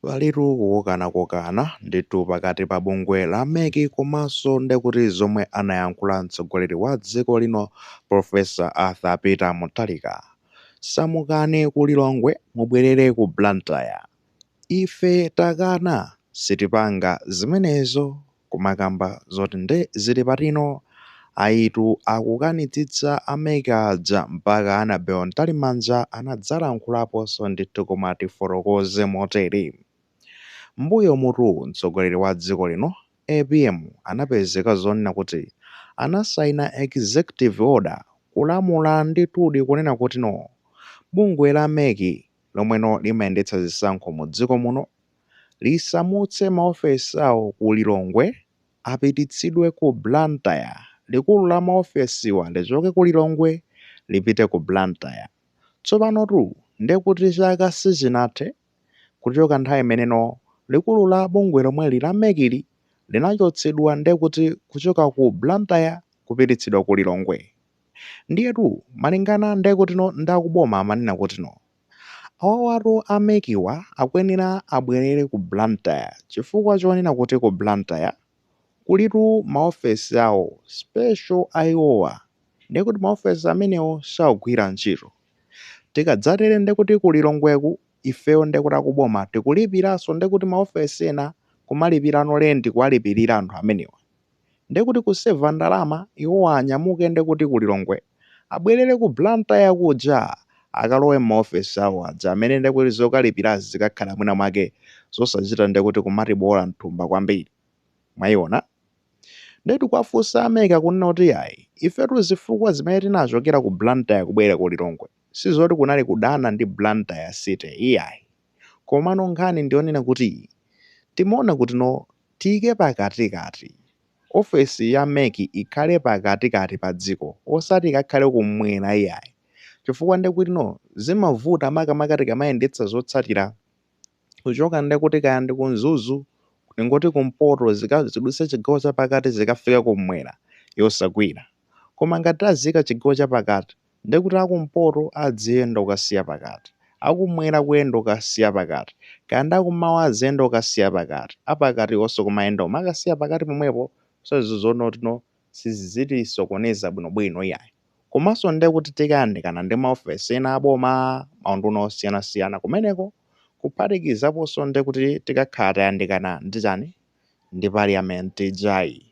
Palitu kukokanakokana ndithu pakati pa bungwe la MEC komanso ndekuti zomwe anayankhula mtsogoleri wa dziko lino Professor Arthur Peter Mutharika. Samukani ku Lilongwe mubwerere ku Blantyre. Ife takana sitipanga zimenezo kumakamba zoti nde zili patino ayitu akukanitsitsa a MEC aja mpaka Annabel Mtalimanja anadzalankhulaponso ndithu koma tifotokoze motere. M'mbuyo mutu mtsogoleri wa dziko lino APM anapezeka zonena kuti anasaina executive order kulamula ndithudi kunena kuti no bungwe la MEC lomweno limayendetsa zisankho mu dziko muno lisamutse maofesi awo ku Lilongwe apititsidwe ku Blantyre. Likulu la maofesiwa lichoke ku Lilongwe lipite ku Blantyre. Tsopanotu ndekuti chaka sichinathe kuchoka nthawi imeneno likulu la bungwe lomweli la MEC-li linachotsedwa ndekuti kuchoka ku Blantyre kupititsidwa ku Lilongwe. Ndiyetu malingana ndekutino ndi akuboma amanena kutino awawatu a MEC-wa akuyenera abwerere ku Blantyre chifukwa chonena kuti ku Blantyre kulitu maofesi awo special a iwowa ndekuti maofesi amenewo sakugwira ntchito. Tikadzatere ndekuti ku Lilongweku ifeyo ndekuti akuboma tikulipiranso ndekuti maofesi ena kumalipirano rent kuwalipirira anthu amenewa. Ndekuti kuseva ndalama iwowa anyamuke ndekuti ku Lilongwe abwerere ku Blantyre kuja akalowe m'maofesi awo aja amene ndekuti zokalipirazi zikakhala mwina mwake zosachita ndekuti kumatibola mthumba kwambiri. Mwayiona? Ndetu kwafunsa a MEC kunena kuti ayi ifetu zifukwa zimene tinachokera ku Blantyre kubwera ku Lilongwe sizoti kunali kudana ndi Blantyre City iyayi. Komano nkhani ndiyonena kuti timaona kuti no tiyike pakatikati ofesi ya MEC ikhale pakatikati pa dziko osati ikakhale kumwera iyayi chifukwa ndekuti no zimavuta makamaka tikamayendetsa zotsatira kuchoka ndekuti kaya ndi ku Mzuzu tingoti kumpoto zidutse chigawo chapakati zikafika kumwera yosagwira. Koma ngati taziyika chigawo chapakati ndekuti akumpoto adziyenda kukasiya pakati, akumwera kuyenda kukasiya pakati, kaya ndi akummawa aziyenda kukasiya pakati, apakati onso kumayenda kumakasiya pakati pomwepo so izo zonoti no sizitisokoneza bwinobwino iyayi. Komanso ndekuti tikayandikana ndi maofesi ena aboma, maunduna osiyanasiyana kumeneko kuphatikizaponso ndekuti tikakhala tayandikana ndi chani ndi parliament ijayi.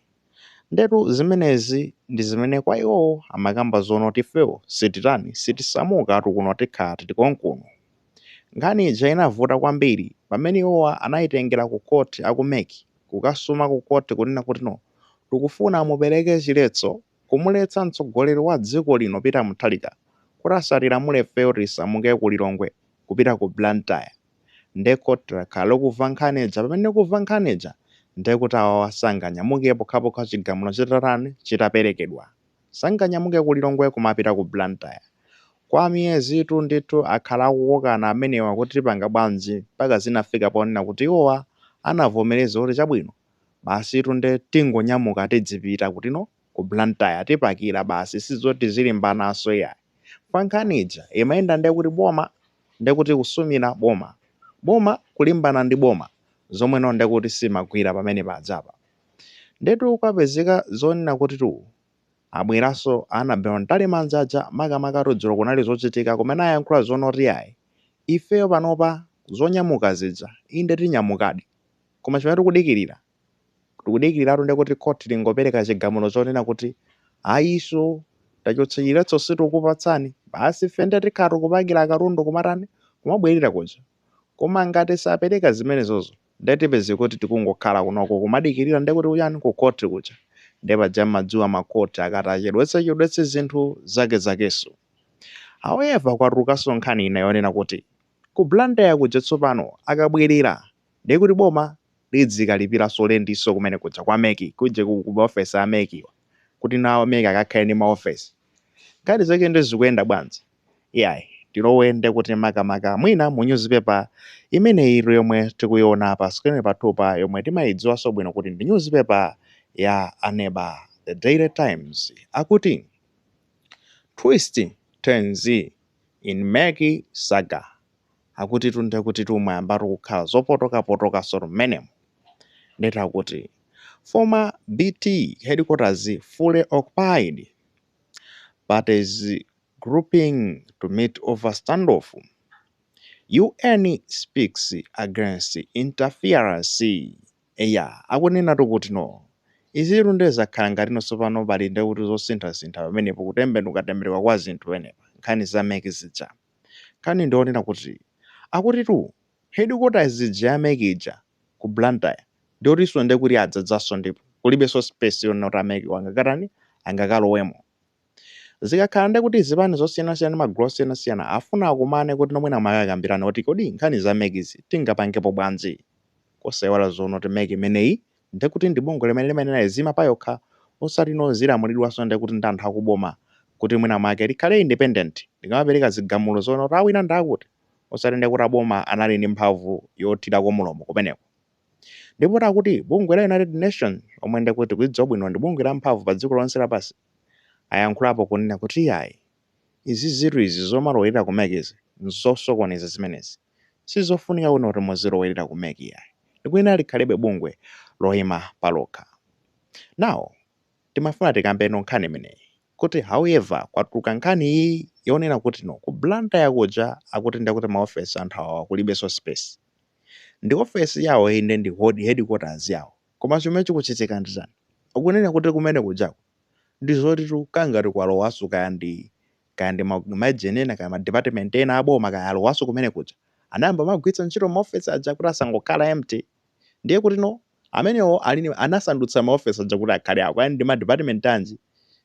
Ndetu zimenezi ndi zimene kwa iwowo amakamba zonoti ifeyo sititani sitisamukatu kuno tikhala tili konkuno. Nkhani ija inavuta kwambiri pamene iwowa anayitengera ku court aku MEC kukasuma ku court kunena kuti no tikufuna mupereke chiletso kumuletsa mtsogoleri wa dziko lino Peter Mutharika kuti asatilamule ifeyo tisamuke ku Lilongwe kupita ku Blantyre. Nde court lakhala likuva nkhani ija pamene likumva nkhani ija ndekuti awawa sanganyamuke pokhapokha chigamulo chitatani chitaperekedwa. Sanganyamuke ku Lilongwe kumapita ku Blantyre. Kwa miyezitu ndithu akhala akukokana amenewa kuti tipanga bwanji mpaka zinafika ponena kuti iwowa anavomereza kuti chabwino basitu nde tingonyamuka tidzipita kutino ku Blantyre tipakira basi sizoti tizilimbanaso iyayi. Pa nkhani ija imayenda ndekuti boma ndekuti kusumira boma, boma kulimbana ndi boma zomweno ndekuti simagwira pamene pajapa. Ndetu kwapezeka zonena kutitu abweraso Annabel Mtalimanja aja makamakatu dzulo kunali zochitika kumene ayankhula zonoti iyayi ifeyo panopa zonyamuka zija inde tinyamukadi koma chimene tikudikirira Tikudikiliratu ndekuti court lingopereka chigamulo chonena kuti ayiso tachotsa chiletso sitikupatsani basi ife nde tikhala tikupakira katundu kumatani kumabwerera kuja koma ngati sapereka zimenezozo nde tipezeka kuti tikungokhala kunoko kumadikilira ndekuti kuchani ku court kuja nde paja mmadziwa ma court akati achedwetse chedwetse zinthu zakezakeso. However kwatulukanso nkhani ina yonena kuti ku Blantyre kuja tsopano akabwerera ndekuti boma lidzikalipiranso lendiso kumene kuja kwa mec kuje ku maofesi a mec wa kuti nawo mec akakhale ndi maofesi nkhani zake ndi zikuyenda bwanji iyayi tilowe ndekuti makamaka mwina mu newspaper imeneyi yomwe tikuiona pa screen pathupa yomwe timayidziwanso bwino kuti ndi newspaper ya aneba The Daily Times akuti twist turns in MEC saga. Akutitu ndekutitu mwayambatu kukhala zopotokapotokanso mmenemo. Ndeti akuti former BT headquarters fully occupied, parties grouping to meet over standoff, UN speaks against interference. Eya, akunenatu kuti no, izitu nde zakhala ngati tsopano pali ndekuti zosinthasintha pamenepo, kutembenuka kwa zinthu pamenepa, nkhani za MEC zija. Nkhani ndionena kuti akutitu headquarters ija ya MEC ija ku Blantyre ndiotinso ndekuti adzadzanso, ndipo kulibenso space yonena kuti a MEC angakatani, angakalowemo. Zikakhala ndekuti zipani zosiyanasiyana, magulu osiyanasiyana afuna akumane kuti nomwena makakambirana kuti kodi nkhani za MEC izi tingapangepo bwanji, kosaiwala zono kuti MEC imeneyi ndekuti ndi bungwe limene limenera lizima payokha, osati no zilamulidwanso ndekuti ndi anthu akuboma, kuti mwina mwake likhale independent, likamapereka zigamulo zoona kuti awina ndakuti, osati ndekuti aboma anali ndi mphamvu yothirako mulomo kumeneko. Ndipo takuti bungwe la United Nations, omwe ndekuti kuidziwa bwino ndi bungwe la mphamvu pa dziko lonse lapansi, ayankhulapo kunena kuti iyayi, izi zitu izi zomalowera ku MEC izi nzosokoneza zimenezi, sizofunika kuno kuti muzilowera ku MEC iyayi, likuyenera likhalebe bungwe loyima palokha. Now timafuna tikambeno nkhani imeneyi kuti however kwatuluka nkhani iyi yonena kuti no, ku Blantyre kuja akuti ndekuti maofesi anthu awa kulibenso space. Ndi ofesi yawo inde, ndi headquarters yawo, koma chomwe chikuchitika ndi chani? Akunena kuti kumene kujako ndi zoti kangati kwalowaso kaya ndi majeni ena, kaya ma department ena aboma, kaya alowaso kumene kuja, anayamba magwiritsa ntchito maofesi aja kuti asangokhala empty. Ndiye kuti no, amenewo alini anasandutsa maofesi aja kuti akhale awo, kaya ndi ma department anji.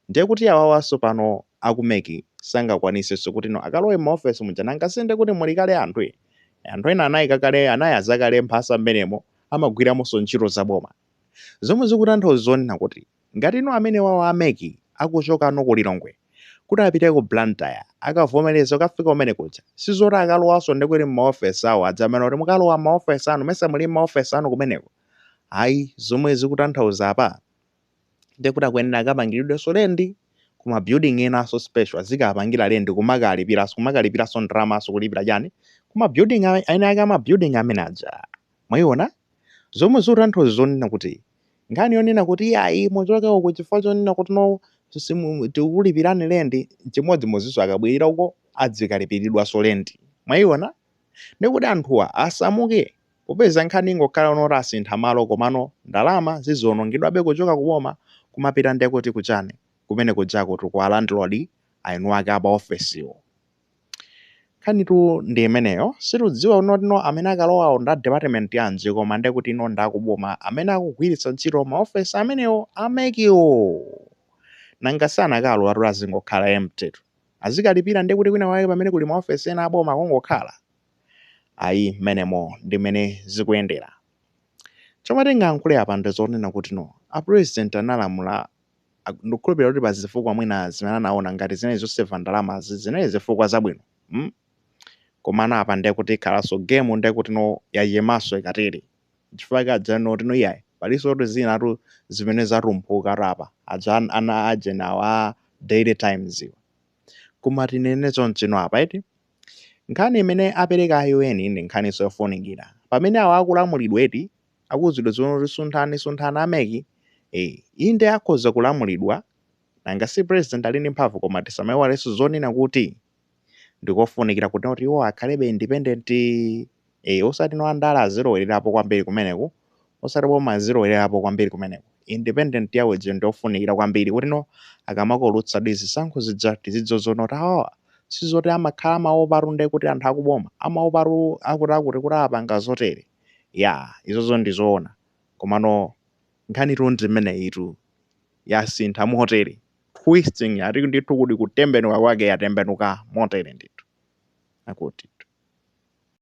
Ndiye kuti awawanso pano aku MEC sangakwanisenso kuti no akalowe maofesi muja, nangasinde kuti muli kale anthu ena, anthu ena anayika kale, anayaza kale mphasa mmenemo, amagwiramonso ntchito zaboma, zomwe zikutanthauza zonena kuti ngati ino amene wawo a MEC akuchoka ku Lilongwe kuti apite ku Blantyre, akavomereza kukafika kumene kuja, sizoti akalowanso ndikuti m'maofesi awo adzamene kuti mukalowa m'maofesi anu, mese muli m'maofesi anu kumeneko, ayi. Zomwe zikutanthauza apa ndikuti akuyenera akapangiridwenso rent kuma building enanso special, azikapangira rent, kumakalipiranso, kumakalipiranso ndalamaso, kulipira chani kuma building ene ake ama building amene aja. Mwayiona zomwe zikutanthauza zonena kuti nkhani yonena kuti iyayi, muchoke uku chifukwa chonena kuti no, tikulipirani rent, chimodzimodzinso akabwerera uko adzikalipiridwanso rent. Mwayiona ndikuti anthuwa asamuke, popeza nkhani ingokhala unoti asintha malo, komano ndalama zizionongedwabe kuchoka kuboma kumapita ndekuti kuchani, kumene kujako kwa landlord ainu ake apa ofesiwo. Nkhanitu ndi imeneyo. Situdziwa unotino amene akalowawo nda department yanji, koma ndekuti ino ndakuboma amene akugwiritsa ntchito maofesi amenewo a MECwo. Nanga sanakalowa atu azingokhala empty tu, azikalipira ndekuti kwina wake pamene kuli maofesi ena aboma akungokhala ayi. Mmenemo ndi mmene zikuyendera. Chomwe tingayankhule apa ndi zonena kuti no, a president analamula, ndikukhulupirira kuti pazifukwa mwina zimene anaona ngati zimene zoseva ndalamazi zinali zifukwa zabwino, Komano apa ndekuti ikhalanso game, ndekuti no, yayemaso ikatere, chifukwa kaja noti no, iyayi, palinso kuti zinatu zimene zatumphuka apa aja ana ajenawo a Daily Times iwa. Koma tinene chonchino apa iti nkhani imene apereka a UN ndi nkhaniso yofunikira pamene awa akulamulidwa eti, akuwuzidwa zono kuti sunthani, sunthani a MEC. Inde, akhoza kulamulidwa, nanga si president ali ndi mphamvu, koma tisamayiwalenso zonena kuti ndikofunikira kuti kuti iwo akhalebe independent, osati no andale azilowererapo kwambiri kumeneku, osati boma azilowererapo kwambiri kumeneku. Independent yawo ija ndiofunikira kwambiri kuti no, akamakolutsa zisankho zija tizidziwa kuti awa sizoti amakhala amaopatu nde kuti anthu akuboma amaopatu akuti akuti kuti apanga zotere. Ya, izozo ndizoona, komano nkhanitu ndi imeneyitu, yasintha motere, twisting ati ndithu kuti kutembenuka kwake yatembenuka motere ndithu akuti.